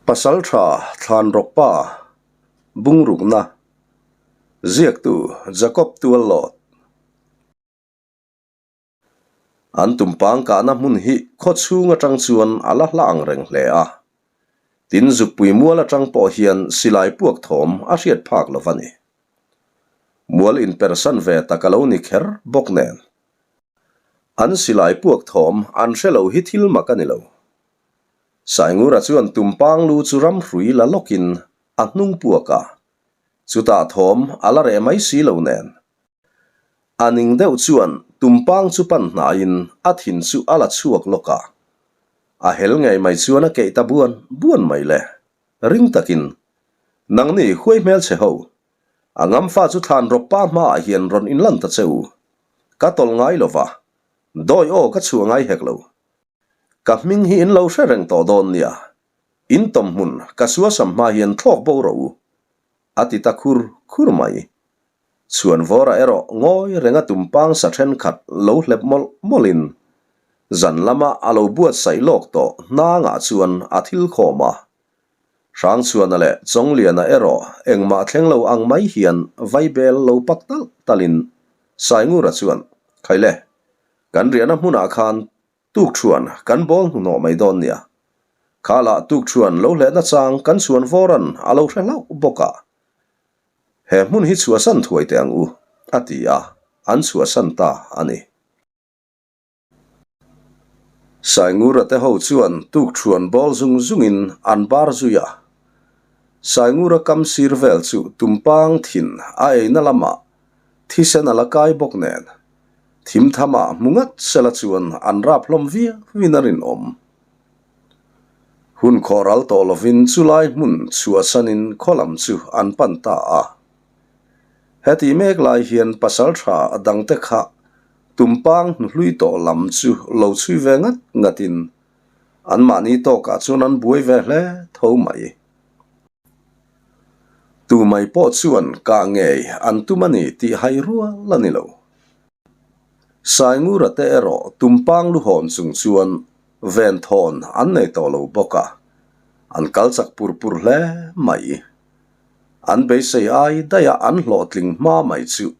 Pasaltha Thlanrawkpa Bungrukna Ziaktu Jacob Tuallawt An tumpang kahna hmun hi khaw chhung atang chuan a la hla ang reng hle a. Tin zukpui mual atang pawh hian silai puak thawm a hriat phak lo va ni. Mual inpersan ve tak a lo ni kher bawk nen. An silai puak thawm an hre lo hi thil mak a ni lo. Saingura chuan tumpang lu chu ramhrui la lawkin a hnung puak a, chutah thawm a la reh mai si lo nen. A ning deuh chuan tumpang chu pan hnaiin a thin chu a la chhuak lawk a, a hel ngei mai chuan a keih ta buan buan mai le. Ring takin, Nangni huai hmelchhe ho, a ngamfa chu thlan rawk pa hmaah hian rawn inlan ta che u. Ka tawlh ngai lo va, dawi aw ka chhuah ngai hek lo. Ka hming hi in lo hre reng tawh dawn nia, in tawmhmun ka suasam hma hian thlawk bo rawh u, a ti ta khur khur mai. Chhuanvawra erawh ngawi renga tumpang sa thenkhat lo hlep mawlh mawlhin zan lama a lo buatsaih lawk tawh hnangah chuan a thil khawm a. Hrangchhuana leh Chawngliana erawh engmah thleng lo ang mai hian vaibel lo pak talh talhin Saingura chuan, Khaile, kan riahna hmunah khan Tukṭhuan kan bawl hnuhnawh mai dawn nia. Kha lah tukṭhuan lo hlehna chang kan chhuan vawran a lo hre hlauh bawk a. He hmun hi chhuahsan thuai teh ang u, a ti a, an chhuahsan ta a ni. Saingura te ho chuan tukṭhuan bawl zung zungin an bar zui a. Saingura kam sir vel chu tumpang thin a eina lamah thisen a la kai bawk nen. Thim thamah hmu ngat sela chuan an rap hlawm viau in a rinawm. Hun khawh ral tawh lovin chulai hmun chhuahsanin khaw lam chu an pan ta a. Heti mek lai hian pasal tha dangte kha tumpang hnuhlui tawh lam chu lo chhui ve ngat ngatin anmahni tawkah chuan an buai ve hle tho mai. Tu mai pawh chuan kah ngei an tum a ni tih hai rual a ni lo. Saingura te erawh tumpang luhawn chung chuan venthawn an nei tawh lo bawk a, an kal chak pur pur hle mai. An beisei ai daih a an hlawhtling hma mai chu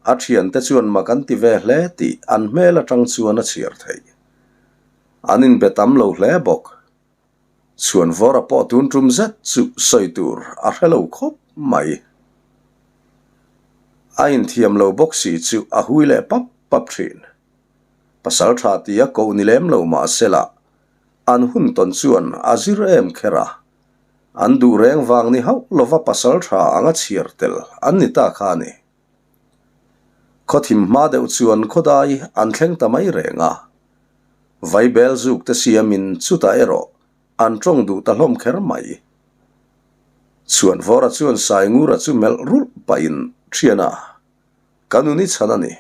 a thiante chuan mak an ti ve hle tih an hmel atang chuan a chhiar theih. An inbe tam lo hle bawk. Chhuanvawra pawh tun tum zet chu sawi tur a hre lo khawp mai. A inthiam lo bawk si chu a hui leh pap pap thin. Pasal tha tia koh ni lem lo mah sela, an hun tawn chuan a zir em kher a. An duh reng vang ni hauh lova pasal tha anga chhiar tel an ni ta kha a ni. Khawthim hma deuh chuan khawdai an thleng ta mai reng a. Vaibel zuk te siamin chutah erawh an tawng duh ta hlawm kher mai. Chhuanvawra chuan Saingura chu melh rulh pahin thian a, Ka nun i chhan a ni.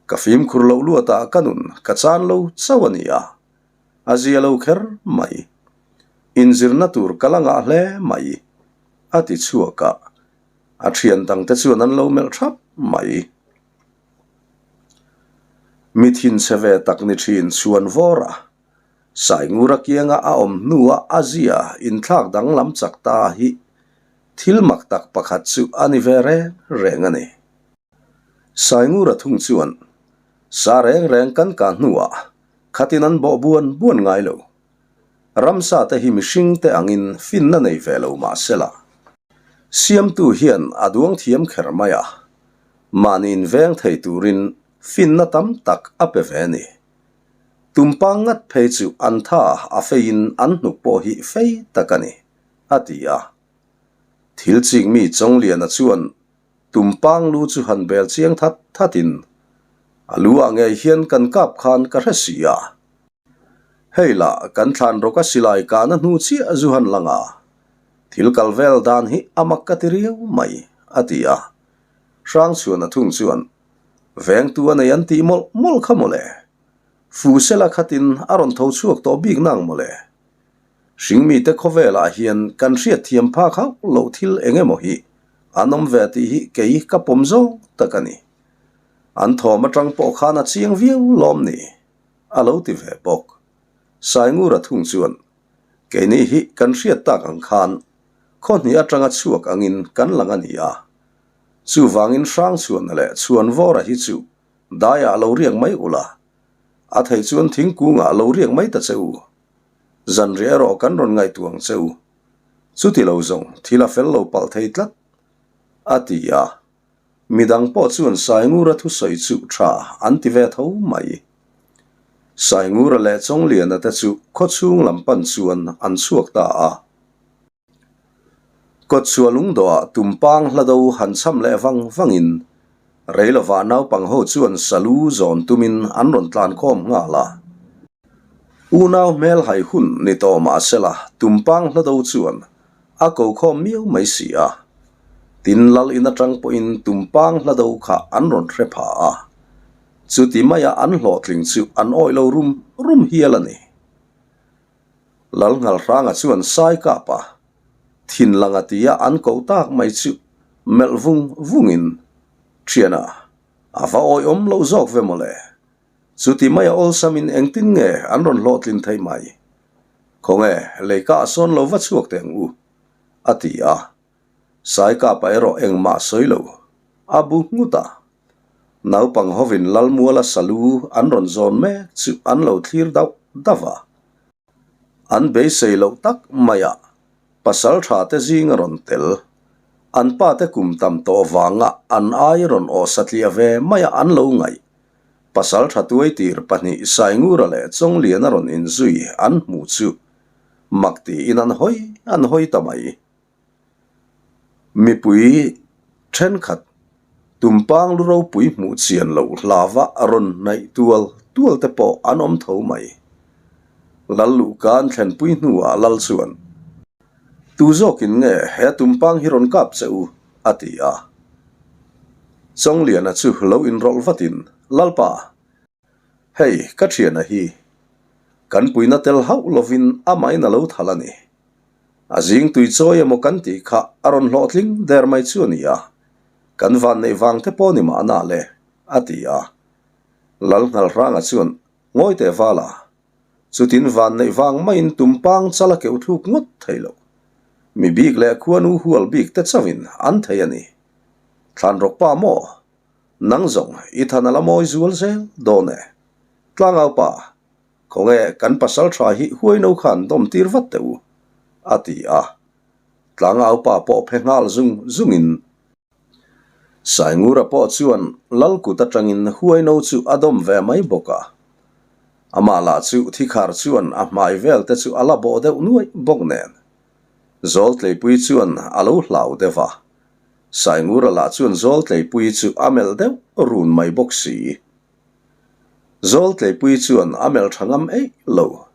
Ka fimkhur loh luatah ka nun ka chan lo chauh a ni a, a zia lo kher mai. Inzirna tur ka la ngah hle mai, a ti chhuak a, a thian dangte chuan an lo melh thap mai. Mi thinchhe ve tak ni thin chuan vawr a, Saingura kianga a awm hnua a zia inthlak danglam chak ta hi thil mak tak pakhat chu a ni ve reng reng a ni. Saingura thung chuan sa reng reng kan kah hnuah khatin an bawh buan buan ngai lo. Ramsa te hi mihring te angin finna nei ve lo mah sela, siamtu hian a duang thiam kher mai a. Mahni inveng thei turin finna tam tak a pe ve ni. Tumpang ngat phei chu an tha a feiin an hnuk pawh hi fei tak a ni, a ti a. Thil chikmi Chawngliana chuan tumpang lu chu han bel chiang that thatin, A lu ah ngei hian kan kap khan ka hre si a. Hei lah kan thlan rawka silai kahna hnu chiah zu han lang a. Thil kal vel dan hi a mak ka ti riau mai, a ti a. Hrangchhuana thung chuan, Vengtu a nei an tih mawlh mawlh kha mawle. Fu sela khatin a rawn tho chhuak tawh bik nang mawle. Hringmite khawvelah hian kan hriatthiam phak hauh loh thil eng emaw hi an awm ve tih hi kei ka pawm zawng tak a ni. An thawm atang pawh khan a chiang viau lawm ni. A lo ti ve bawk. Saingura thung chuan, Keini hi kan hriat tak ang khan khaw hnih atanga chhuak angin kan lang a ni a. Chuvangin Hrangchhuana leh Chhuanvawra hi chu daiah lo riak mai ula, a theih chuan thingkungah lo riak mai ta che u. Zanriah erawh kan rawn ngaihtuah ang che u. Chuti lo zawng thil a fel lo palh thei tlat, a ti a. Midang pawh chuan Saingura thusawi chu tha an ti ve tho mai. Saingura leh Chawngliana te chu khawchhung lam pan chuan an chhuak ta a. Kawtchhuah lungdawhah tumpang hla do han cham leh vang vangin Reilovah naupang ho chuan salu zawn tumin an rawn tlan khawm nghal a. Unau hmel hai hun ni tawh mahsela tumpang hla do chuan a ko khawm miau mai si a. Tin lal in atang pawhin tumpang hla do kha an rawn hre pha a. Chuti maia an hlawhtling chu an awih lo rum rum hial a ni. Lal Nghalhranga chuan sai kap a, thin langa tia an koh tak mai chu melh vung vungin, Thiana, a va awihawm loh zawk ve mawle. Chuti maia awlsamin engtin nge an rawn hlawhtlin theih mai? Khawnge, leika a sawn lo va chhuak teh ang u, a ti a. Saikapa erawh engmah sawi lo, a bu nghut a. Naupang hovin Lalmuala salu an rawn zawn mek chu an lo thlir dauh dauh a. An beisei loh tak maiah pasal tha te zing a rawn tel. An pa te kum tam tawh vanga an ai rawn awh satliah ve maia an lo ngaih. Pasal tha tuai tir pahnih Saingura leh Chawngliana rawn inzui an hmuh chu mak tiin an hawi an hawi ta mai. Mipui thenkhat tumpang lu ropui hmuh chian loh hlava rawn hnaih tual tual te pawh an awm tho mai. Lal luhka an thlenpui hnuah Lal chuan, Tu zawkin nge he tumpang hi rawn kap che u? a ti a. Chawngliana chu lo inrawlh vatin, Lalpa, hei ka thiana hi kan puina tel hauh lovin amahin a lo thal a ni. A zing tui chawi emaw kan tih kha a rawn hlawhtling der mai chu a ni a, kan van neih vang te pawh ni mahna le, a ti a. Lal Nghalhranga chuan ngawi teh val a, chutin van neih vang maiin tumpang chal a keuh thluk ngawt thei lo. Mi bik leh khuanu hual bik te chauhin an thei a ni. Thlanrawk pa maw? Nang zawng i than a la mawi zual zel dawn e. Tlangau pa, Khawnge kan pasal tha hi huaino khan dawm tir vat teh u, a ti a. Tlangau pa pawh phe nghal zung zungin Saingura pawh chuan lal kut atangin huaino chu a dawm ve mai bawk a. Amah lah chu thikhar chuan a hmai vel te chu a la bawh deuh nuaih bawk nen. Zawltleipui chuan a lo hlau deuh a. Saingura lah chuan Zawltleipui chu a melh deuh run mai bawk si. Zawltleipui chuan a melh tha ngam eih lo.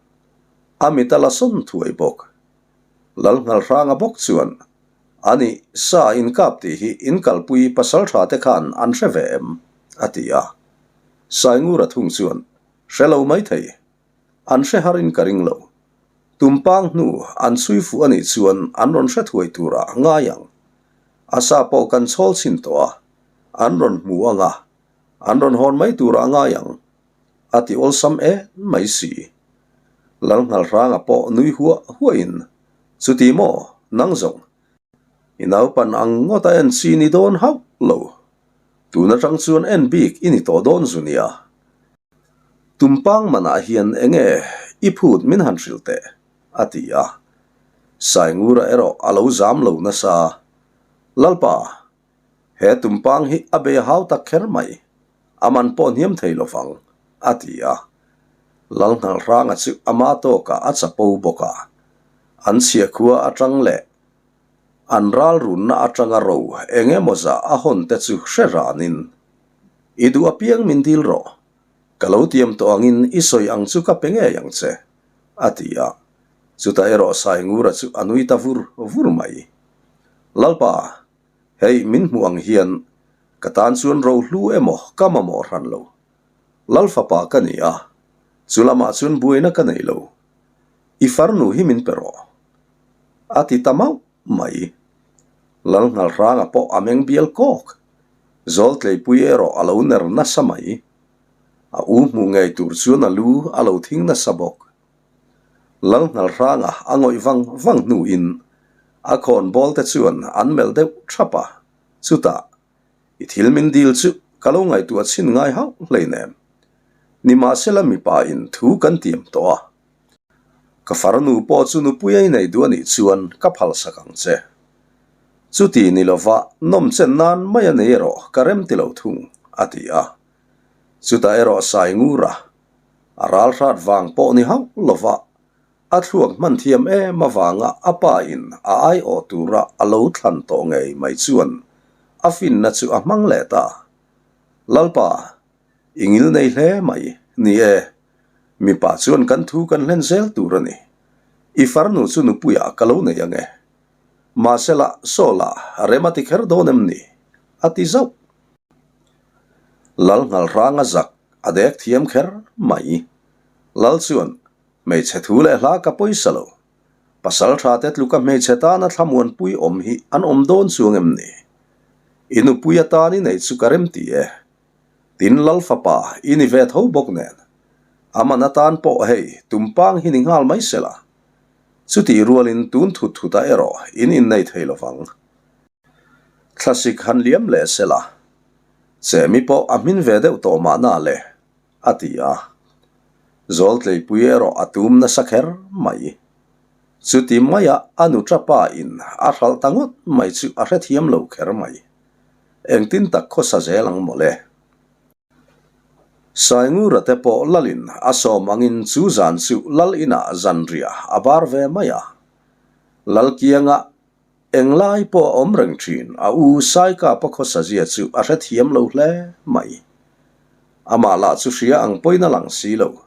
A mit a la sawn thuai bawk. Lalnghalhranga bawk chuan, Ani, sa inkap tih hi inkalpui pasaltha te khan an hre ve em? a ti a. Saingura thung chuan, Hre lo maithei. An hre harin ka ring lo. Tumpang hnu an chhui fuh anih chuan an rawn hre thuai turah ngai ang. A sa pawh kan chhawl chhin tawh a, an rawn hmu ang a, An rawn hawn mai turah ngai ang, a ti awlsam em mai si. Lalnghalhranga pawh nui huah huahin, Chuti maw, nang zawng? I naupan ang ngawt a en chi ni dawn hauh lo. Tun atang chuan en bik i ni tawh dawn zu nia. Tumpang manah hian enge i phut min han hrilh teh, a ti a. Saingura erawh a lo zam lo nasa. Lalpa, He tumpang hi a bei hau tak kher mai, a man pawh hniam thei lo vang, a ti a. Lalnghalhranga chu ama tawkah a chapo bawk a, an chhiakhua atang leh an ralrunna atanga ro eng emaw zah a hawn te chu hre ranin, I duh apiang min dil rawh, ka lo tiam tawh angin i sawi ang chu ka pe ngei ang che, a ti a. Chutah erawh Saingura chu a nui ta vur vur mai. Lalpa, Hei min hmuh ang hian ka tan chuan rohlu emaw ka mamawh hran lo. Lal fapa ka ni a, chu lamah chuan buaina ka nei lo. I farnu hi min pe rawh. A ti ta mauh mai. Lal Nghalhranga pawh a meng bial kawk. Zawltleipui erawh a lo ner nasa mai. A u hmuh ngei tur chuan a lu a lo thing nasa bawk. Lal Nghalhranga a ngawih vang vang hnuin a khawnbawl te chuan an melh deuh thap a, chutah i thil min dil chu ka lo ngaihtuah chhin ngai hauh hleinem. Nimahsela mipa in thu kan tiam tawh a, Ka farnu pawh chu nupui a inei duh a nih chuan ka phalsak ang che. Chuti ni lova nawmchen nan mai a nei erawh ka rem ti lo thung, a ti a. Chutah erawh sai ngur a, a ral hrat vang pawh ni hauh lova a thluak hman thiam em avanga a pa in a aiawh tura a lo thlan tawh ngei mai chuan a finna chu a hmang leh ta. Lalpa, i ngil nei hle mai, ni e, Mipa chuan kan thu kan hlen zel tur a ni. I farnu chu nupuiah ka lo nei ang e. Mahsela, Sawla, rem a ti kher dawn em ni? a ti zauh. Lal Nghalhranga zak a dek thiam kher mai. Lal chuan, Hmeichhe thu leh hla ka pawisa lo. Pasal tha te tluka hmeichhe tana thlamuanpui awm hi an awm dawn chuang em ni? I nupui atan i neih chu ka rem ti e. Tin Lal fapa i ni ve tho bawk nen, a man atan pawh hei tumpang hi ni nghal mai sela, chutih rualin tun thut thutah erawh in innei thei lovang. Thlasik han liam leh sela, Chemi pawh a hmin ve deuh tawh mahna le, a ti a. Zawltleipui erawh a tum nasa kher mai. Chuti maia a nuṭa pa in a hralh ta ngawt mai chu a hrethiam lo kher mai. Engtin tak khawsa zel ang mawle. Saingura te pawh Lalin a sawm angin chu zan chu Lal inah zanriah a bar ve mai a. Lal kianga englai pawh a awm reng thin a u Saikapa khawsa zia chu a hrethiam lo hle mai. Amah lah chu hria ang pawhin a lang si lo.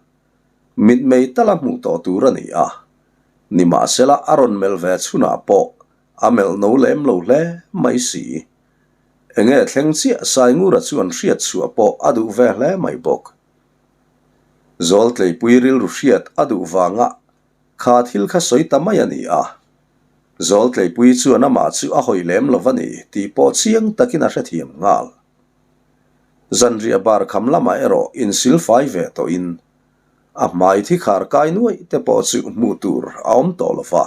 Mitmei tala hmuh tawh tur a ni a. Nimahsela a rawn melh ve chhunah pawh A melh no lem lo hle mai si. Enge thleng chiah Saingura chuan hriat chhuah pawh a duh ve hle mai bawk. Zawltleipui rilru hriat a duh vanga kha thil kha sawi ta mai a ni a. Zawltleipui chuan amah chu a hawi lem lo va ni tih pawh chiang takin a hrethiam nghal. Zanriah bar kham lamah erawh insilfai ve tawhin a hmai thi khar kai nuaih te pawh chu hmuh tur a awm tawh lo va.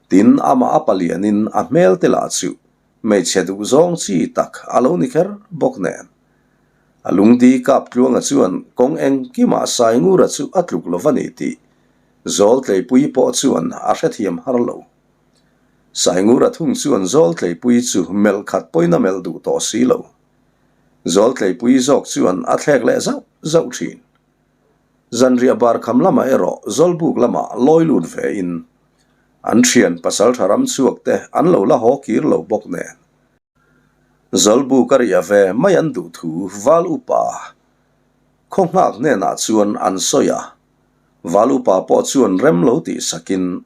Tin, amah a palianin a hmel te lah chu hmeichhe duh zawng chi tak a lo ni kher bawk nen. A lungdi kap tluanga chuan kawng engkimah Saingura chu a tluk lo va ni tih Zawltleipui pawh chuan a hrethiam har lo. Saingura thung chuan Zawltleipui chu melh khat pawhin a melh duh tawh si lo. Zawltleipui zawk chuan a thlek leh zauh zauh thin. Zanriah bar kham lamah erawh Zawlbuk lamah lawi lut ve in an thian pasaltha ram chhuak te an lo la haw kir lo bawk nen. Zawlbuk a riah ve mai an duh thu Val Upa khaw nghak hnenah chuan an sawi a, Val Upa pawh chuan rem lo tih sakin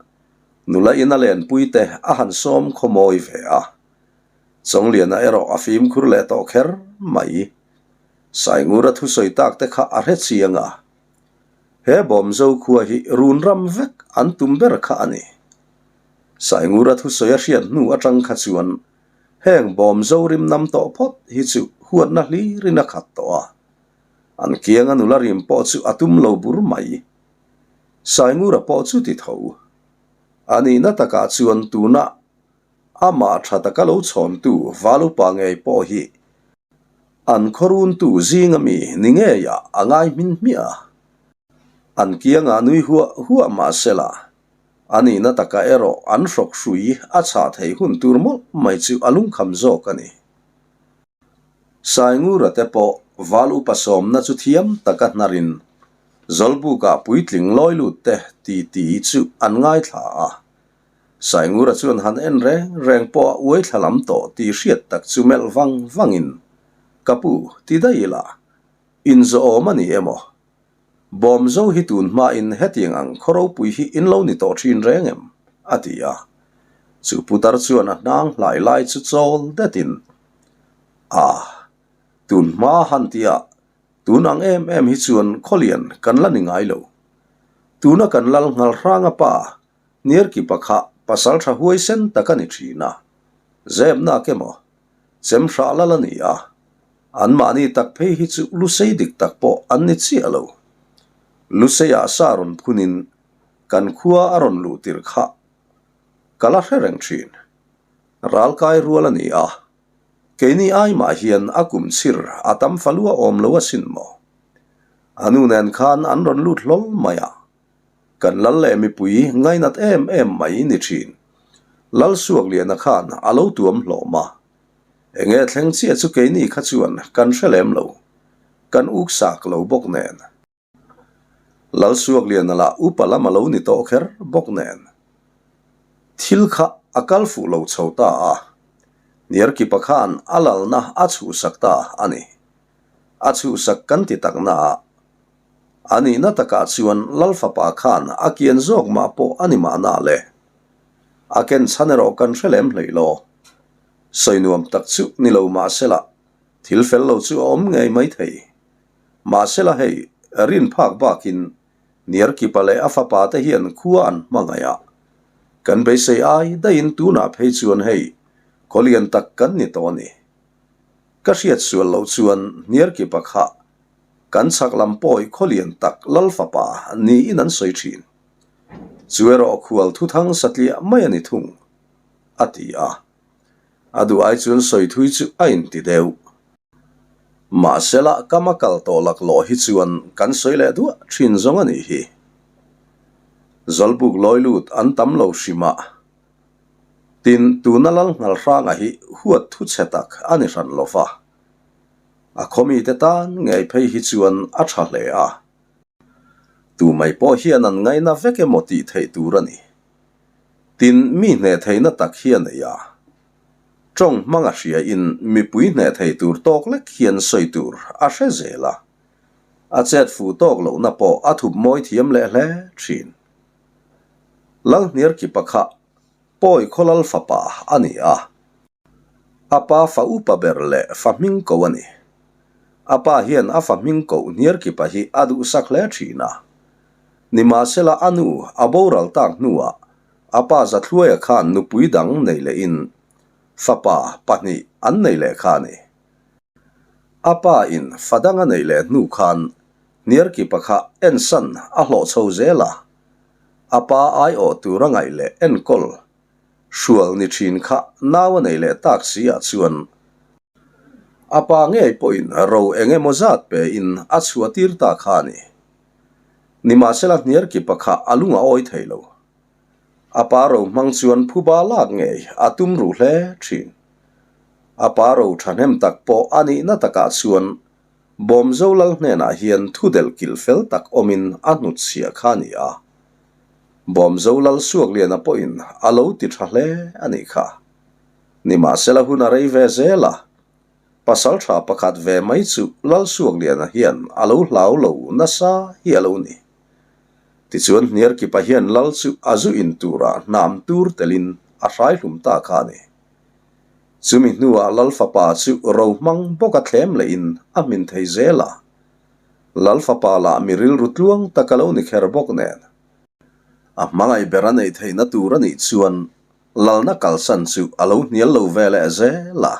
nula in a lenpui te a han sawm khawmawi ve a. Chawngliana erawh a fimkhur leh tawh kher mai. Saingura thusawi tak te kha a hre chiang a, he Bawmzo khua hi run ram vek an tum ber kha a ni. Saingura thusawi a hriat hnu atang kha chuan heng Bawmzo rim nam tawh phawt hi chu huatna hlirin a khat tawh a, an kianga nula rim pawh chu a tum lo bur mai. Saingura pawh chu ti tho. A nihna takah chuan tunah Amah tha taka lo chhawntu Valupa ngei pawh hi an khawruntu zinga mi ni ngeiah a ngai hmin hmiah a. An kiangah nui huah huah mah sela, a nihna taka erawh an hrawk hrui a chhah theih hun tur mawlh mai chu a lungkham zawk a ni. Saingura te pawh Val upa sawmna chu thiam taka hnarin Zawlbukah puitling lawi lut te titi chu an ngaithla a. Saingura chuan han en reng reng pawh a uai thla lam tawh tih hriat tak chu melh vang vangin, Ka pu, ti daih ila, inzawhawm a ni emaw? Bawmzo hi tun hmain hetiang ang khaw ropui hi in lo ni tawh thin reng em? a ti a. Chu putar chuan a hnang hlai lai chu chawl detin, A, tun hma han tihah tun ang em em hi chuan khawlian kan la ni ngai lo. Tuna kan lal nghal hranga pa Niarkipa kha pasal tha huaisen tak a ni thin a, zep nak emaw, chem hrah lal a ni a. Anmahni tak phei hi chu Lusei dik tak pawh an ni chiah lo. Luseiah sa rawn phunin kan khua a rawn luh tirh kha ka la hre reng thin. Ralkai rual a ni a, keini ai mah hian a kum chhir a tam falua awm lo asin maw? A nu nen khan an rawn lut hlawl mai a, kan lal leh mipui ngainat em em mai ni thin. Lal Suakliana khan a lo tuam hlawm a, enge thleng chiah chu keini kha chuan kan hre lem lo, kan uksak lo bawk nen. Lal Suakliana lah upa lam a lo ni tawh kher bawk nen. Thil kha a kal fuh lo chho ta a, Hniarkipa khan a lalna a chhuhsak ta a ni. A chhuhsak kan ti tak naah a nihna takah chuan Lal fapa khan a kian zawk mah pawh a ni mahna le. A ken chhan erawh kan hre lem hlei law. Sawi nuam tak chu ni lo mahsela thil fel lo chu a awm ngei maithei. Mahsela hei, rin phak bakin Niarkipa leh a fapa te hian khua an hmangaih a. Kan beisei ai daihin tunah phei chuan hei, khaw lian tak kan ni tawh a ni. Ka hriat sual loh chuan Niarkipa kha kan chhak lam pawi khaw lian tak lal fapa niin an sawi thin. Chu erawh khual thuthang satliah mai a ni thung, a ti a. A duh ai chuan sawi thui chu a inti deuh. Mahsela kama kal tawh laklawh hi chuan kan sawi leh duah thin zawng a nih hi. Zawlbuk lawi lut an tam lo hrim a. Tin, tuna lal nghal hranga hi huat thu chhe tak a ni hran lo va. A khawmite tan ngei phei hi chuan a tha hle a. Tu mai pawh hian an ngaina vek emaw tih theih tur a ni. Tin, mi hneh theihna tak hi a nei a. Tawng hmang a hriain mipui hneh thei tur tawk lek hian sawi tur a hre zel a. A chet fuh tawk lohna pawh a thup mawi thiam leh hle thin. Lalhniarkipa kha Pawi Khawlal fapa a ni a. A pa fa upa ber leh fa hming ko a ni. A pa hian a fa hming koh Hniarkipa hi a duhsak hle thin a. Nimahsela a nu a boral tak hnuah a pa Zathluaia khan nupui dang nei lehin fapa pahnih an nei leh kha a ni. A pa in fa dang a neih leh hnu khan Hniarkipa kha ensan a hlawh chho zel a. A pa aiawh tur a ngaih leh enkawl Hrual ni thin kha nau a nei leh tak si ah chuan a pa ngei pawhin ro eng emaw zat pe in a chhuah tir ta kha a ni. Nimahsela Hniarkipa kha a lung a awi thei lo. A pa ro hmang chuan phuba lak ngei a tum ruh hle thin. A pa ro thahnem tak pawh a nihna takah chuan Bawmzo lal hnenah hian thu delh kilh fel tak awmin a hnutchhiah kha a ni a. Bawmzo lal Suakliana pawhin a lo ti tha hle a nih kha. Nimahsela hun a rei ve zel a, pasal tha pakhat ve mai chu lal Suakliana hian a lo hlau lo nasa hi a lo ni. Tichuan Hniarkipa hian lal chu a zu in turah hnam tur telin a hrai hlum ta kha a ni. Chumi hnuah Lal fapa chu ro hmang bawka thlem lehin a hmin thei zel a. Lal fapa lah mi rilru tluang tak a lo ni kher bawk nen. A hmangaih ber a neih theihna tur a nih chuan Lalna kalsan chu a lo hnial lo ve leh zel a.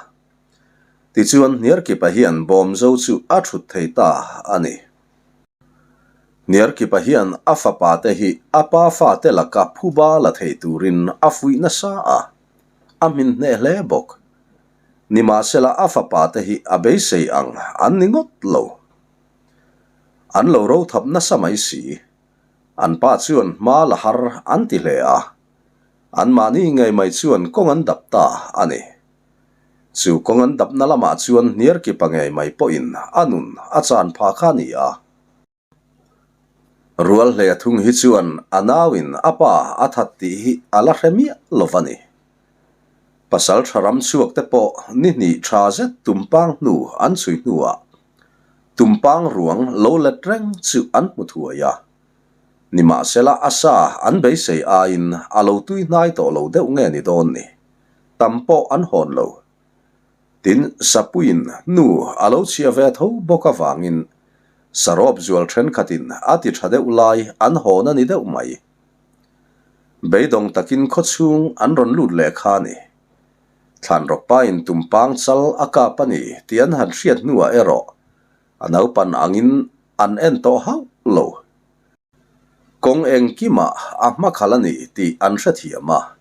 Tichuan Hniarkipa hian Bawmzo chu a thut thei ta a ni. Hniarkipa hian a fapa te hi a pa fate laka phuba la thei turin a fuih nasa a. A hmin hneh hle bawk. Nimahsela a fapa te hi a beisei ang an ni ngawt lo. An lo ro thap nasa mai si. An pa chuan hma la har an ti hle a. Anmahni ngei mai chuan kawng an dap ta a ni. Chu kawng an dapna lamah chuan Hniarkipa ngei mai pawhin a nun a chan phah kha a ni a. Rual hlei a thung hi chuan a nauin a pa a that tih hi a la hre miah lo va ni. Pasal tha ram chhuak te pawh ni hnih tha zet tumpang hnu an chhui hnuah tumpang ruang lo let reng chu an hmu thuai a. Nimahsela a sa an beisei aiin a lo tui hnai tawh lo deuh nge ni dawn ni. Tam pawh an hawn lo. Tin, Sapuiin nu a lo chhia ve tho bawk avangin sarawp zual thenkhatin a ti tha deuh lai an hawn a ni deuh mai. Beidawng takin khawchhung an rawn lut leh kha a ni. Thlanrawkpain tumpang chal a kap a ni tih an han hriat hnuah erawh a naupan angin an en tawh hauh lo. Kawng engkimah a hmakhalh a ni tih an hrethiam a,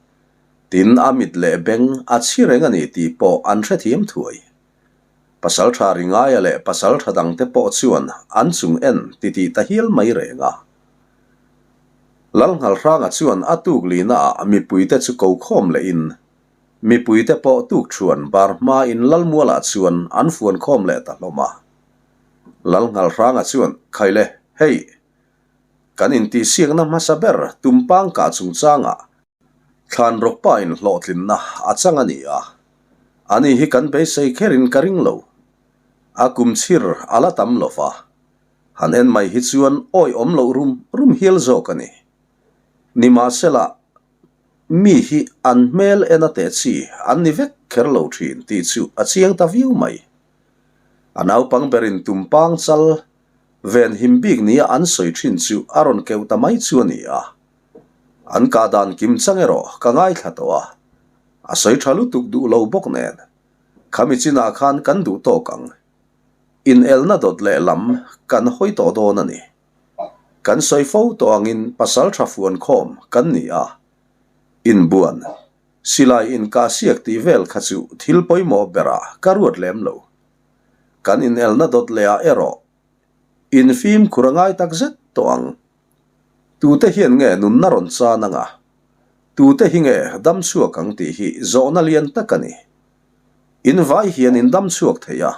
tin a mit leh beng a chhi reng a ni tih pawh an hrethiam thuai. Pasaltha Ringaia leh pasaltha dangte pawh chuan an chung en titih ta hial mai reng a. Lalnghalhranga chuan a tuk lihnaah mipuite chu ko khawm lehin mipuite pawh tuk thuan bar hmain Lalmualah chuan an fuan khawm leh ta hlawm a. Lalnghalhranga chuan, Khaile, hei, kan intihsiakna hmasa ber Tumpang kah chungchangah Thlanrawkpain hlawhtlinna a chang a ni a, ani hi kan beisei kherin ka ring lo. A kum chhir a la tam lo va, han en mai hi chuan awihawm loh rum rum hial zawk a ni. Nimahsela, mi hi an hmel en a teh chi an ni vek kher lo thin tih chu a chiang ta viau mai. A naupang berin tumpang chal venhim bik nia an sawi thin chu a rawn keuh ta mai chu a ni a. An kah dan kim chang erawh ka ngaithla tawh a, a sawi tha lutuk duh lo bawk nen khami chinah khan kan duh tawk ang. Inelna dawt leh lam kan hawi tawh dawn a ni. Kan sawi fo tawh angin pasal tha fuan khawm kan ni a, inbuan, silai inkahsiak tih vel kha chu thil pawimawh berah ka ruat lem lo. Kan inelna dawt lehah erawh infimkhur a ngai takzet tawh ang. Tute hian nge nunna rawn chan anga? Tute hi nge dam chhuak ang tih hi zawhna lian tak a ni. In vai hian in dam chhuak thei a.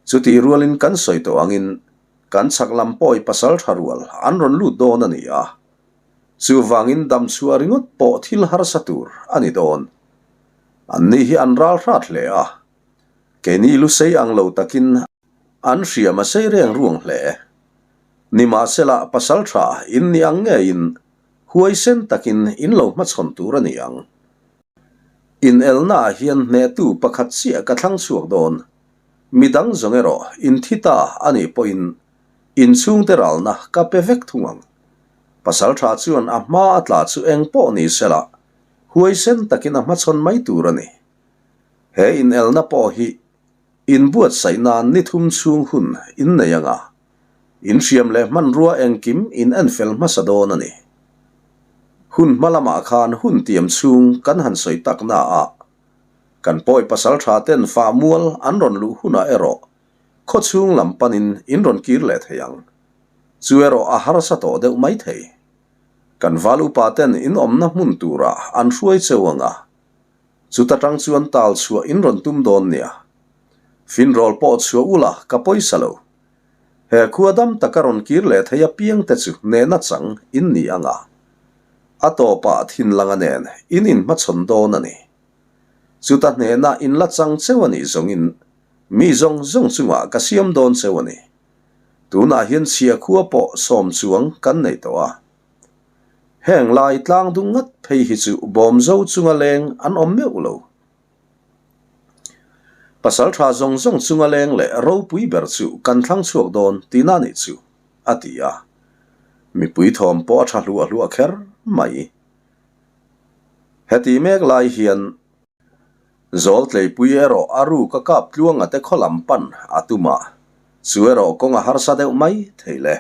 Chutih rualin kan sawi tawh angin kan chhak lam pawi pasal tha rual an rawn lut dawn a ni a. Chuvangin dam chhuah ringawt pawh thil harsa tur a ni dawn. Anni hi an ral hrat hle a. Keini lusei ang lo takin an hriam a sei reng ruang hle. Nimahsela pasal tha in ni ang ngeiin huaisen takin in lo hmachhawn tur a ni ang. Inelnaah hian hnehtu pakhat chiah ka thlang chhuak dawn. Midang zawng erawh in thi ta a nih pawhin inchhungte ralna ka pe vek thung ang. Pasal tha chuan a hma a tla chu eng pawh ni sela huaisen takin a hmachhawn mai tur a ni. He inelna pawh hi Inbuatsaih nan ni thum chhung hun in nei anga, in hriam leh hmanrua engkim in enfel hmasa dawn a ni. Hun hma lamah khan hun tiam chhung kan han sawi tak na a, kan pawi pasal tha ten fah mual an rawn luh hunah erawh khaw chhung lam panin in rawn kir leh thei ang. Chu erawh a harsa tawh deuh mai thei. Kan val upa ten in awmna hmun turah an hruai cheu anga, Chuta tang chuan tal chhuah in rawn tum dawn nia. Finrawl pawh chhuah ula ka pawisa lo. He khua dam taka rawn kir leh thei apiang te chu nehna chang in ni ang a. A tawpah thinlanga nen in inhmachhawn dawn a ni. Chuta hnehna in la chang cheu a nih zawngin mi zawng zawng chungah ka siam dawn cheu a ni. Tunah hian chhia khua pawh sawm chuang kan nei tawh a. Heng lai tlang dung ngat phei hi chu bawmzo chunga leng an awm meuh lo. Pasal tha zawng zawng chunga leng leh ropui ber chu kan thlang chhuak dawn tihna nih chu, a ti a. Mipui thawm pawh a tha hluah hluah kher mai. Heti mek lai hian Zawltleipui erawh a ruk a kap tluanga te khaw lam pan a tum a, chu erawh kawng a harsa deuh mai thei le.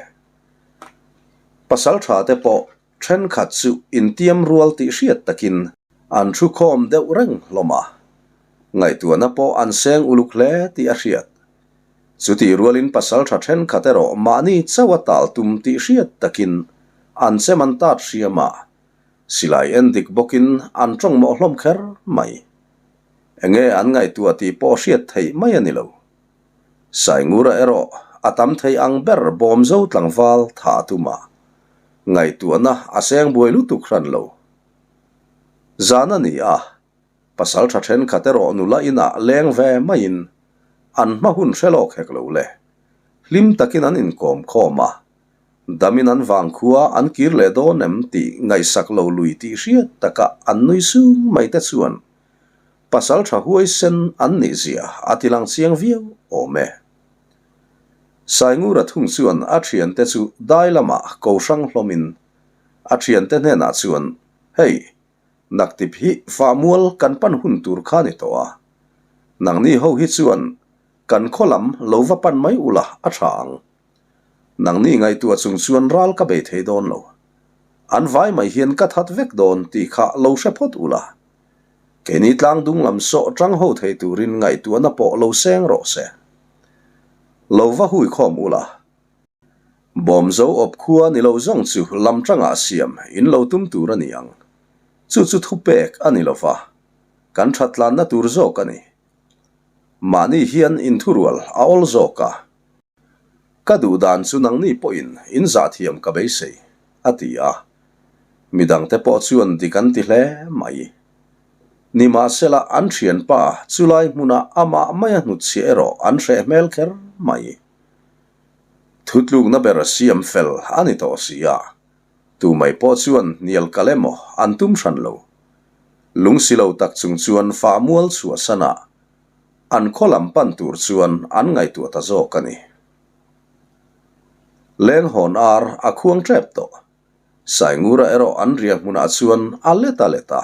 Pasal tha te pawh thenkhat chu intiam rual tih hriat takin an thu khawm deuh reng hlawm a, ngaihtuahna pawh an seng uluk hle tih a hriat. Chutih rualin pasal tha thenkhat erawh mahni chauh a tal tum tih hriat takin an chem an tat hriam a, silai en dik bawkin an tawng mawh hlawm kher mai. Enge an ngaihtuah tih pawh hriat theih mai a ni lo. Saingura erawh a tam thei ang ber bawmzo tlangval tha a tum a, ngaihtuahna a seng buai lutuk hran lo. Zan a ni a, pasal tha thenkhat erawh nula inah leng ve maiin an hma hun hre lawk hek lo le. Hlim takin an inkawm khawm a, damin an vangkhua an kir leh dawn em tih ngaihsak lo lui tih hriat taka an nui sung mai te chuan Pasal tha huaisen an nih zia a ti lang chiang viau awm e. Saingura thung chuan a thiante chu dai lamah ko hrang hlawmin a thiante hnenah chuan, Hei! Naktip hi fahmual kan pan hun tur kha ni tawh a. Nangni ho hi chuan kan khaw lam lo va pan mai ula a tha ang. Nangni ngaihtuah chung chuan ral ka bei thei dawn lo. An vai mai hian ka that vek dawn tih kha lo hre phawt ula. Keini tlang dung lam sawh tang ho thei turin ngaihtuahna pawh lo seng rawh se. Lo va hui khawm ula. Bawmzo awp khua ni lo zawng chu lam tangah siam in lo tum tur a ni ang. Chu chu thupek a ni lova, kan thattlanna tur zawk a ni. Mahni hian inthurual a awl zawk a. Ka duh dan chu nangni pawhin in zahthiam ka beisei, a ti a. Midangte pawh chuan dik an ti hle mai. Nimahsela an thianpa chulai hmuna amah maia hnutchhiah erawh an hreh hmel kher mai. Thutlukna ber siam fel a ni tawh si a, tu mai pawh chuan hnial kal emaw an tum hran lo. Lungsi lo tak chung chuan fah mual chhuahsan a, an khaw lam pan tur chuan an ngaihtuah ta zawk a ni. Lenghawn ar a khuang tep tawh. Saingura erawh an riah hmunah chuan a let a let a.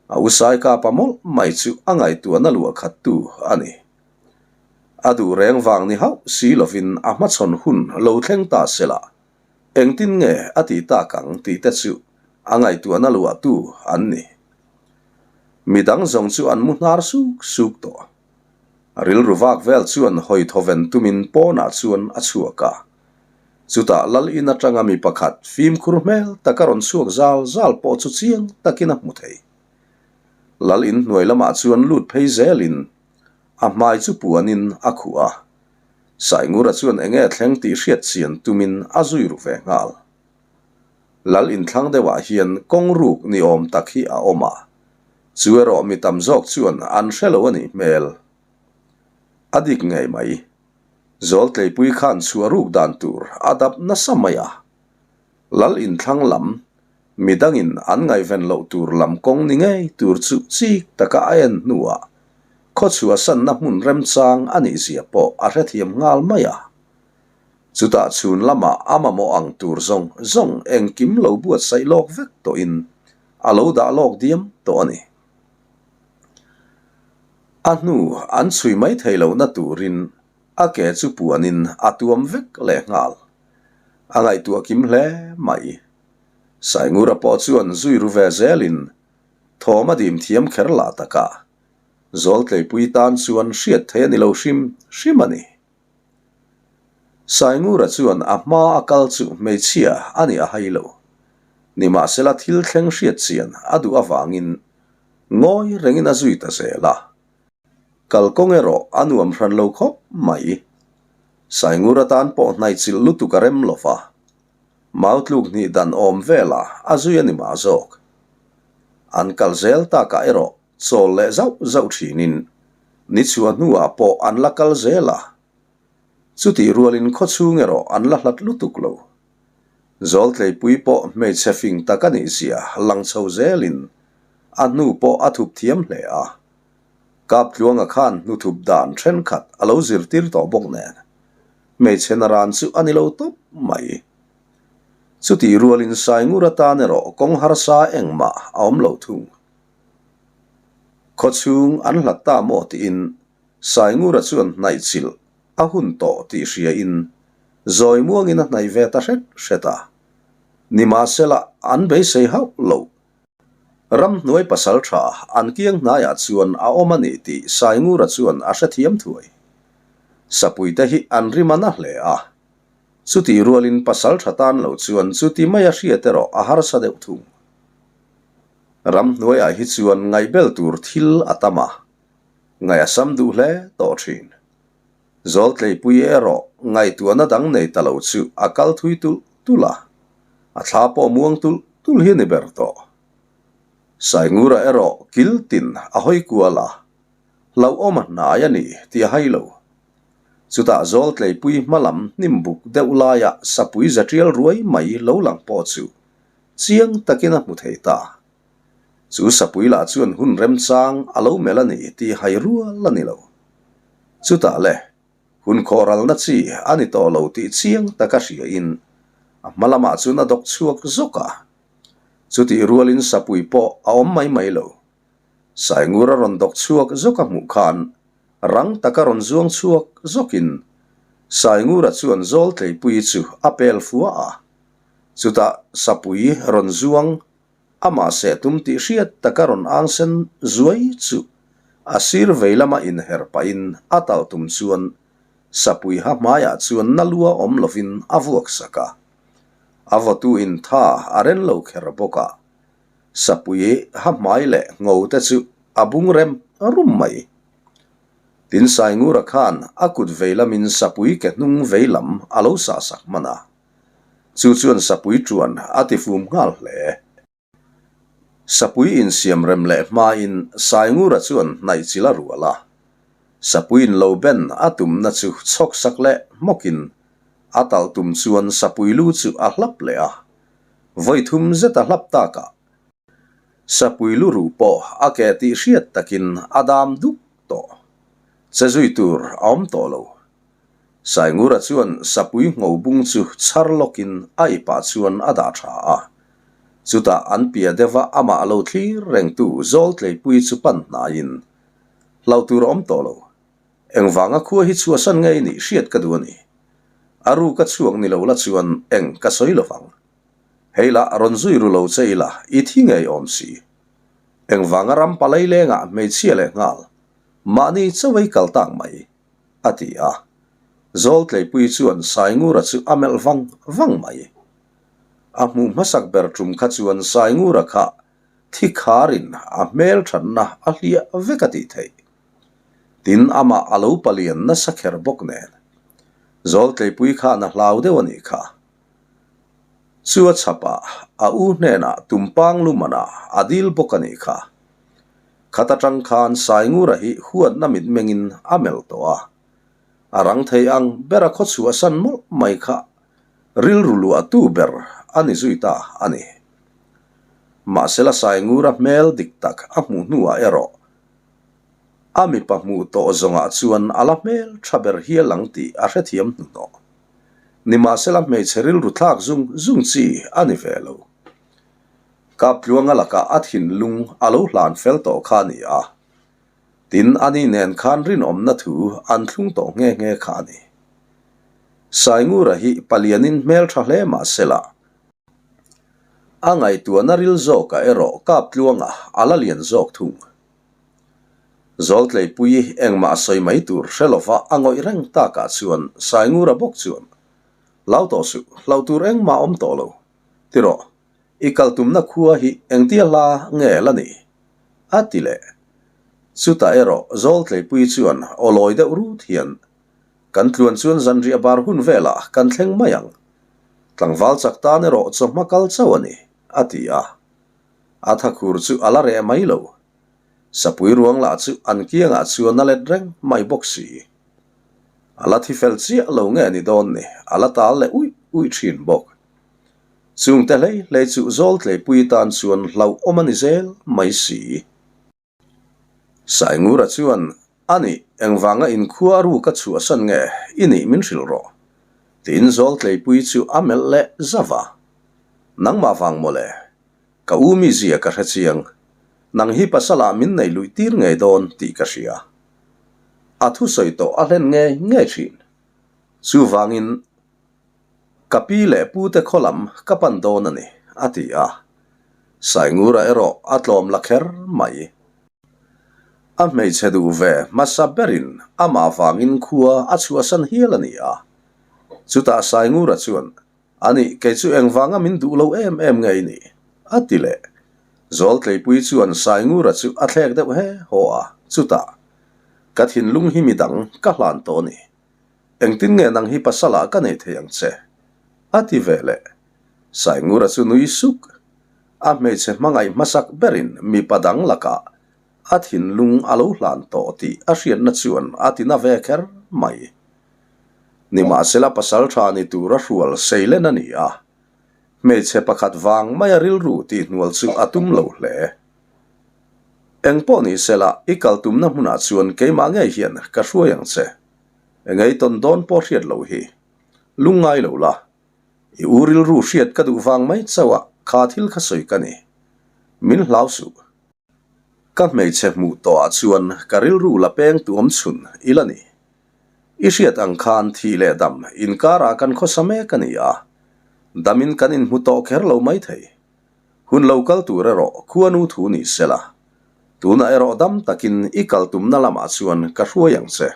A u Saikapa mawlh mai chu a ngaihtuahna luah khattu a ni. A duh reng vang ni hauh si lovin a hmachhawn hun lo thleng ta se la, engtin nge a tih tak ang tih te chu a ngaihtuahna luahtu an ni. Midang zawng chu an mu hnar suk suk tawh. A rilru vak vel chuan hawi thawven tumin pawnah chuan a chhuak a. Chutah lal in atanga mi pakhat fimkhur hmel taka rawn chhuak zal zal pawh chu chiang takin a hmu thei. Lal in hnuai lamah chuan lut phei zelin A hmai chu puanin a khuh a, Saingura chuan enge thleng tih hriat chian tumin a zui ru ve nghal. Lal inthlang deuhah hian kawng ruk ni awm tak hi a awm a, chu erawh mi tam zawk chuan an hre lo a nih hmel. A dik ngei mai. Zawltleipui khan chhuah ruk dan tur a dap nasa mai a. Lal inthlang lam, midangin an ngaihven loh tur lam kawng ni ngei tur chu chik taka a en hnuah khawchhuahsanna hmun remchang a nih zia pawh a hrethiam nghal mai a. Chutah chhun lamah a mamawh ang tur zawng zawng engkim lo buatsaih lawk vek tawhin a lo dah lawk diam tawh a ni. A hnu an chhui mai thei lohna turin a ke chu puanin a tuam vek leh nghal. A ngaihtuah kim hle mai. Saingura pawh chuan zui ru ve zelin thawm a dim thiam kher lah taka Zawltleipui tan chuan hriat theih a ni lo hrim hrim a ni. Saingura chuan a hma a kal chu hmeichhia a ni a hai lo. Nimahsela thil thleng hriat chian a duh avangin ngawi rengin a zui ta zel a. Kalkawng erawh a nuam hran lo khawp mai. Saingur atan pawh hnaichilh lutuk a rem lo va, mau tluk hnih dan awm vela a zui a ni mah zawk. An kal zel takah erawh chawl leh zauh zauh thinin ni chhuah hnuah pawh an la kal zel a. Chutih rualin khawchhung erawh an la hlat lutuk lo. Zawltleipui pawh hmeichhe fing tak a nih zia lang chho zelin a hnu pawh a thup thiam hle a. Kaptluanga khan hnuthup dan thenkhat a lo zirtir tawh bawk nen hmeichhe naran chu a ni lo tawp mai. Chutih rualin Saingur atan erawh kawng harsa engmah a awm lo thung. Khawchhung an hlat ta maw tiin Saingura chuan hnaihchilh a hun tawh tih hriain zawi muangin a hnaih ve ta hret hret a. Nimahsela an beisei hauh loh. Ramhnuai pasal tha an kiang hnaiah chuan a awm a ni tih Saingura chuan a hrethiam thuai. Sapuite hi an rim a na hle a. Chutih rualin pasal tha tan lo chuan chuti maia hriat erawh a harsa deuh thung. Ramhnuaiah hi chuan ngaihbel tur thil a tam a, ngaih a sam duh hle tawh thin. Zawltleipui erawh ngaihtuahna dang nei ta lo chu a kal thui tulh tulh a, a thla pawh muang tulh tulh hi a ni ber tawh. Saingura erawh kil tin a hawi kual a, hlauhawm a hnai a ni tih a hai lo. Chutah Zawltleipui hma lam hnim buk deuh laia sapui za tial ruai mai lo lang pawh chu chiang takin a hmu thei ta. Chu sapui lah chuan hun remchang a lo melh a ni tih hai rual a ni lo. Chutah le, hun khawhralna chi a ni tawh lo tih chiang taka hriain a hma lamah chuan a dawk chhuak zawk a. Chutih rualin sapui pawh a awm mai mai lo. Saingur a rawn dawk chhuak zawk a hmuh khan rang taka rawn zuang chhuak zawkin Saingura chuan Zawltleipuii chu a pel fua a. Chutah sapui rawn zuang amah seh tum tih hriat taka rawn ang sen zuai chu a sir vei lama inher pahin a tal tum chuan sapui ha hmaiah chuan na lua awm lovin a vuak sak a. A vawtu in tha a ren lo kher bawk a. Sapui ha hmai leh ngo te chu a bung rem rum mai. Tin Saingura khan a kut vei lamin sapui ke hnung vei lam a lo sah sak hman a. Chu chuan sapui ṭuan a ti fum nghal hle. Sapui insiam rem leh hmain Saingura chuan hnaih chil a rual a. Sapuiin lo ben a tumna chu chhawk sak leh hmawkin a talh tum chuan sapui lu chu a hlap leh a. Vawi thum zet a hlap takah sapui lu ruh pawh a ke tih hriat takin a dam duk tawh. Che zui tur a awm tawh lo. Saingura chuan sapui ngho bung chu chhar lawkin a ipah chuan a dah tha a. Chutah an pia deuha amah lo thlir rengtu Zawltleipui chu pan hnaiin hlauh tur a awm tawh lo. Engvanga khua hi chhuahsan ngei nih hriat ka duh a ni. A ru ka chhuak ni lo la chuan eng ka sawi lo vang. Hei lah rawn zui ru lo che ila i thi ngei awm si. Engvanga ram palai lengah hmeichhia leh nghal mahni chauhei kal tak mai, a ti a. Zawltleipui chuan Saingura chu a melh vang vang mai. A hmuh hmasak ber tum kha chuan Saingura kha thi kharin a hmel thatna a hliah vek a tih theih. Tin, amah a lo palian nasa kher bawk nen. Zawltleipui khan a hlau deuh a nih kha. Chu a chhapah a u hnenah tumpang lumanah a dil bawk a nih kha. Khat atang khan Saingura hi huatna mitmengin a melh tawh a. A rang thei ang ber a khaw chhuahsan mawlh mai kha rilru luahtu ber a ni zui ta a ni. Mahsela Saingura hmel dik tak a hmuh hnuah erawh A mipa hmuh tawh zawngah chuan a la hmel tha ber hial ang tih a hrethiam hnuhnawh. Nimahsela hmeichhe rilru thlak zung zung chi a ni ve lo. Kaptluanga lakah a thinlung a lo hlan fel tawh kha a ni a. Tin, ani nen khan rinawmna thu an thlung tawh nghe nghe kha a ni. Saingura hi palianin hmel tha hle mahsela a ngaihtuahna ril zawkah erawh Kaptluanga a la lian zawk thung. Zawltleipui engmah sawi mai tur hre lova a ngawih reng takah chuan Saingura bawk chuan, Hlau tawh suh, hlauh tur engmah awm tawh lo. Ti rawh, i kal tumna khua hi engtia hla nge la ni? A ti leh. Chutah erawh Zawltleipui chuan aw lawi deuh rut hian, Kan tluan chuan zanriah bar hun velah kan thleng mai ang. Tlangval chak tan erawh chawhma kal chauh a ni, a ti a. A thakhur chu a la reh mai lo. Sapui ruang lah chu an kiangah chuan a let reng mai bawk si. A la thi fel chiah lo nge ni dawn ni, a la tal leh uih uih thin bawk. Chungte hlei hlei chu Zawltleipui tan chuan hlauhawm a ni zel mai si. Saingura chuan, A nih, engvanga inkhua a ru ka chhuahsan nge i nih min hrilh rawh? Tiin Zawltleipui chu a melh leh zauh a. Nangmah vang mawle, ka u mizia ka hre chiang. Nang hi pasalah min nei luih tir ngei dawn tih ka hria. A thusawi tawh a hlen ngei ngei thin. Chuvangin. Ka pi leh pu te khaw lam ka pan dawn a ni, a ti a. Saingura erawh a tlawm la kher mai. A hmeichhe duh ve hmasa berin amah vangin khua a chhuahsan hial a ni a. Chutah Saingura chuan, A nih, kei chu engvanga min duh lo em em nge i nih? a ti leh. Zawltleipui chuan Saingura chu a thlek deuh he haw a, chutah, Ka thinlung hi midang ka hlan tawh a ni. Engtin nge nang hi pasalah ka nei thei ang che? A ti ve leh. Saingura chu nui suk. A hmeichhe hmangaih hmasak berin mipa dang lakah a thinlung a lo hlan tawh tih a hriatna chuan a ti na ve kher mai. Nimahsela pasal tha ni tur a hrual seilen a ni a, hmeichhe pakhat vang maia rilru tihhnual chu a tum lo hle. Engpawh ni sela i kal tumna hmunah chuan keimah ngei hian ka hruai ang che. Engei tawn dawn pawh hriat loh hi. Lungngai lo la. I u rilru hriat ka duh vang mai chauh a. kha thil kha sawi ka ni. Min hlau suh. Ka hmeichhe hmuh tawhah chuan ka rilru la peng tu awm chhun i la ni. I hriat ang khan thih leh dam inkarah kan khawsa mek a ni a, damin kan inhmu tawh kher lo maithei. Hun lo kal tur erawh khuanu thu ni se la, tunah erawh dam takin i kal tumna lamah chuan ka hruai ang che.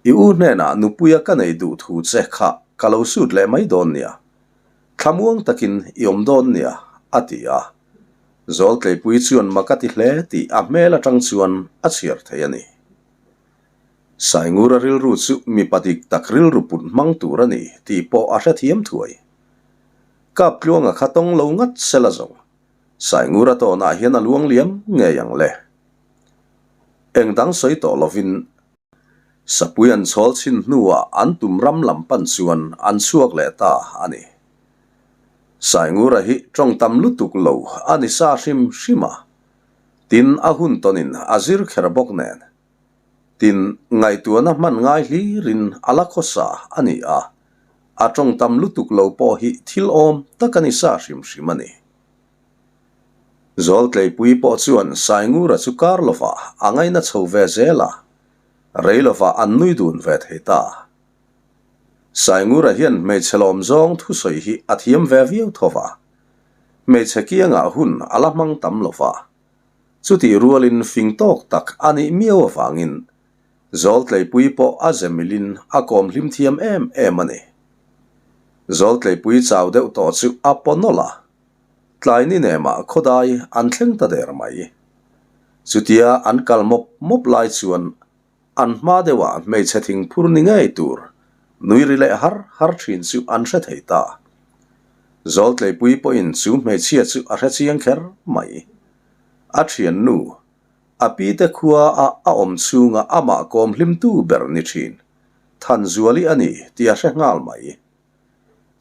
I u hnenah nupuia ka nei duh thu che kha ka lo sut leh mai dawn nia. Thlamuang takin i awm dawn nia, a ti a. Zawltleipui chuan mak a ti hle tih a hmel atang chuan a chhiar thei a ni. Saingura rilru chu mipa dik tak rilru put hmang tur a ni tih pawh a hrethiam thuai. Kaptluanga kha tawng lo ngat sela zawng. Saingura tawnah hian a luang liam ngei ang le. Eng dang sawi tawh lovin Sapui an chhawl chhin hnuah an tum ram lam pan chuan an chhuak leh ta a ni. Saingura hi tawng tam lutuk lo a ni sa hrim hrim a, tin a hun tawnin a zir kher bawk nen. Tin, ngaihtuahna hman ngai hlirin a la khawsa a ni a, a tawng tam lutuk lo pawh hi thil awm tak a ni sa hrim hrim a ni. Zawltleipui pawh chuan Saingura chu kar lovah a ngaina chho ve zel a, rei lovah an nui dun ve thei ta. Saingura hian hmeichhe lawm zawng thusawi hi a thiam ve viau tho va, hmeichhe kiangah hun a la hmang tam lo va, chutih rualin fing tawk tak a nih miau avangin Zawltleipui pawh a ze milin a kawm hlim thiam em em a ni. Zawltleipui chau deuh tawh chu a paw nawlh a. Tlai ni nemah khawdai an thleng ta der mai. Chutia an kal mawp mawp lai chuan an hma deuhah hmeichhe thingphur ni ngei tur nui ri leh har har thin chu an hre thei ta. Zawltleipui pawhin chu hmeichhia chu a hre chiang kher mai. A thiannu, a pite khua a a awm chhunga amah kawm hlimtu ber ni thin, Thanzuali a ni tih a hre nghal mai.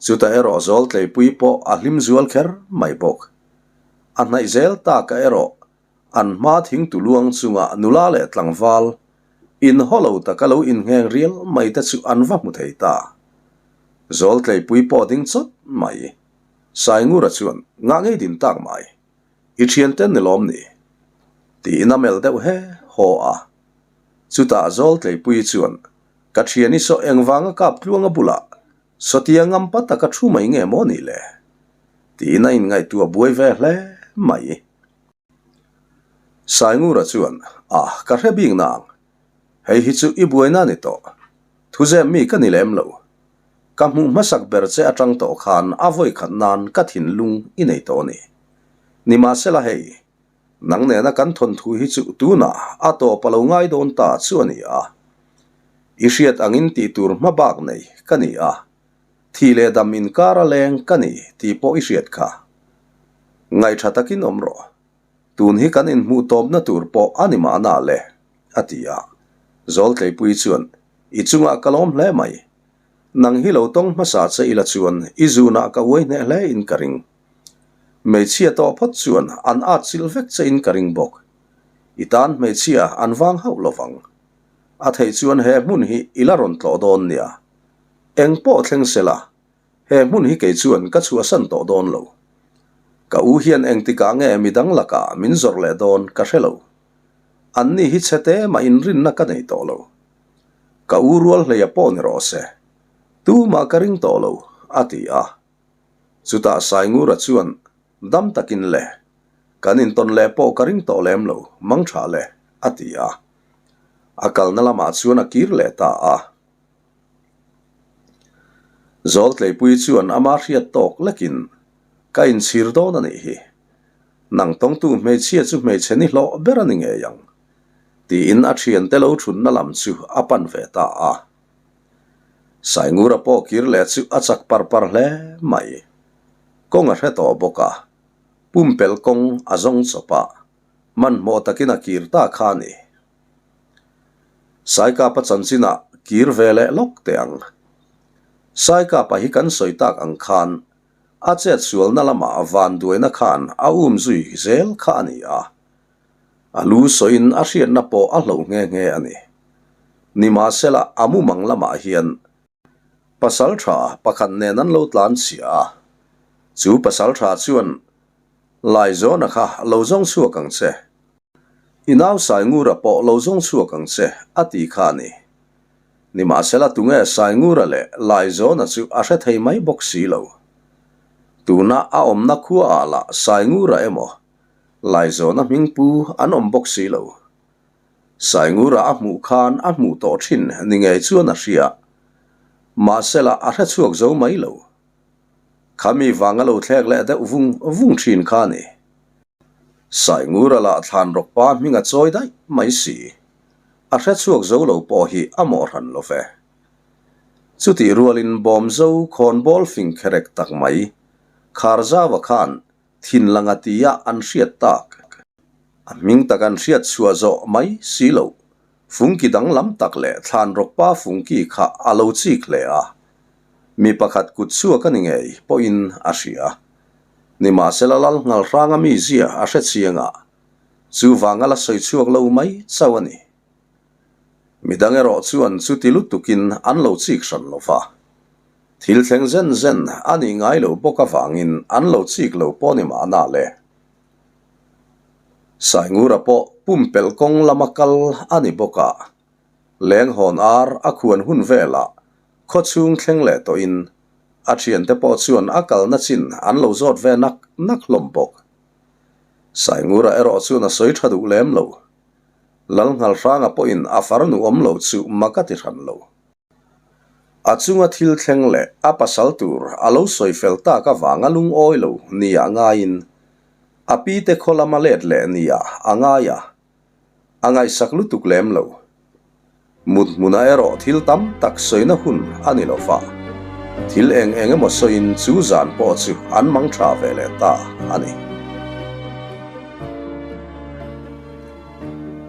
Chutah erawh Zawltleipui pawh a hlim zual kher mai bawk. A hnaih zel taka erawh an hma thing tu luang chunga nula leh tlangval inhaw lo taka lo inngheng rial mai te chu an va hmu thei ta. Zawltleipui pawh ding chawt mai. Saingura chuan ngah ngei din tak mai. I thianten ni lawm ni? Tiin a melh deuh he haw a. Chutah Zawltleipui chuan Ka thian i saw engvanga kap tluanga bulah sawtia ngampa taka thu mai nge maw ni le? Tiin a inngaihtuah buai ve hle mai. Saingura chuan, A, ka hre bik nang. Hei hi chu i buaina ni tawh. Thuzem mi ka ni lem lo. Ka hmuh hmasak ber che atang tawh khan a vawikhat nan ka thinlung i nei tawh a ni. Nimahsela hei, Nang nena kan thawnthu hi chu tunah a tawp a lo ngai dawn ta chu a ni a. I hriat angin tih tur hma bak nei ka ni a, thih leh dam inkar a leng ka ni tih pawh i hriat kha. Ngaihṭha takin awm rawh. Tun hi kan inhmuh tawpna tur pawh a ni mahna le, a ti a. Zawltleipui chuan, I chungah ka lawm hle mai. Nang hi lo tawng hmasa che ila chuan i zunah ka uai hneh hle in ka ring. Hmeichhia tawh phawt chuan an at chilh vek che in ka ring bawk. I tan hmeichhia an vang hauh lo vang. A theih chuan he hmun hi i la rawn tlawh dawn nia. Eng pawh thleng se la, he hmun hi kei chuan ka chhuahsan tawh dawn lo. Ka u hian engtikah nge midang lakah min zawrh leh dawn ka hre lo. Anni hi chhete mah inrinna ka nei tawh lo. Ka u rual hleia pawh ni rawh se. Tumah ka ring tawh lo, a ti a. Chutah Saingura chuan dam takin le, kan intawn leh pawh ka ring tawh lem lo, mang tha le, a ti a. A kalna lamah chuan a kir leh ta a. Zawltleipui chuan ama hriat tawk lekin, Ka inchhir dawn a nih hi. Nang tawngtu hmeichhia chu hmeichhe ni hlawh ber a ni ngei ang, tiin a thiante lo thunna lam chu a pan ve ta a. Saingura pawh kir leh chu a chak par par hle mai. Kawng a hre tawh bawk a, pumpelh kawng a zawng chawp a, hmanhmawh takin a kir ta kha a ni. Saikapa chanchinah kir ve leh lawk teh ang. Saikapa hi kan sawi tak ang khan a chet sualna lamah vanduaina khan a um zui zel kha a ni a. A lu sawiin a hriatna pawh a hloh nghe nghe a ni. Nimahsela a mumang lamah hian pasal tha pakhat nen an lo tlan chhia a. Chu pasalṭha chuan Laizawna kha lo zawng chhuak ang che. I nau Saingura pawh lo zawng chhuak ang che, a ti kha a ni. Nimahsela tunge Saingura leh Laizawna chu a hre thei mai bawk si lo. Tuna a awmna khuaah lah Saingura emaw Laizawna hmingpu an awm bawk si lo. Saingura a hmuh khan a hmuh tawh thin ni ngei chuan a hria. Mahsela a hre chhuak zo mai lo. Khami vang a lo thlek leh deuh vung vung thin kha a ni. Saingura lah thlan rawk pa hming a chawi daih mai si. A hre chhuak zo lo pawh hi a mawh hran lo ve. Chutih rualin Bawmzo khawnbawl fing kherek tak mai Kharzawa khan Thinlanga tia an hriat tak. A hming tak an hriat chhuah zawh mai si lo. Fungki danglam tak leh thlan rawkpa fungki kha a lo chik hle a. Mi pakhat kut chhuak a ni ngei pawhin a hria. Nimahsela lal nghal hranga mi zia a hre chiang a, chuvang a la sawi chhuak lo mai chauh a ni. Midang erawh chuan chuti lutukin an lo chik hran lo va. Thil thleng zen zen a nih ngai lo bawk avangin an lo chik lo pawh ni mahna le. Saingura pawh pumpelh kawng lama kal a ni bawk a, lenghawn ar a khuan hun velah khawchhung thleng leh tawhin a thiante pawh chuan a kalna chin an lo zawt ve nak nak hlawm bawk. Saingura erawh chuan a sawi tha duh lem lo. Lalnghalhranga pawhin a farnu awm lo chu mak a ti hran lo. A chunga thil thleng leh a pasal tur a lo sawi fel tak avanga lungawi lo nia ngaiin a pi te khaw lama let leh nia a ngai a, a ngaihsak lutuk lem lo. Mut hmunah erawh thil tam tak sawina hun a ni lo fa. Thil eng eng emaw sawiin chu zan pawh chu an mang tha ve leh ta a ni.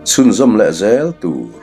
Chhunzawm leh zel tur.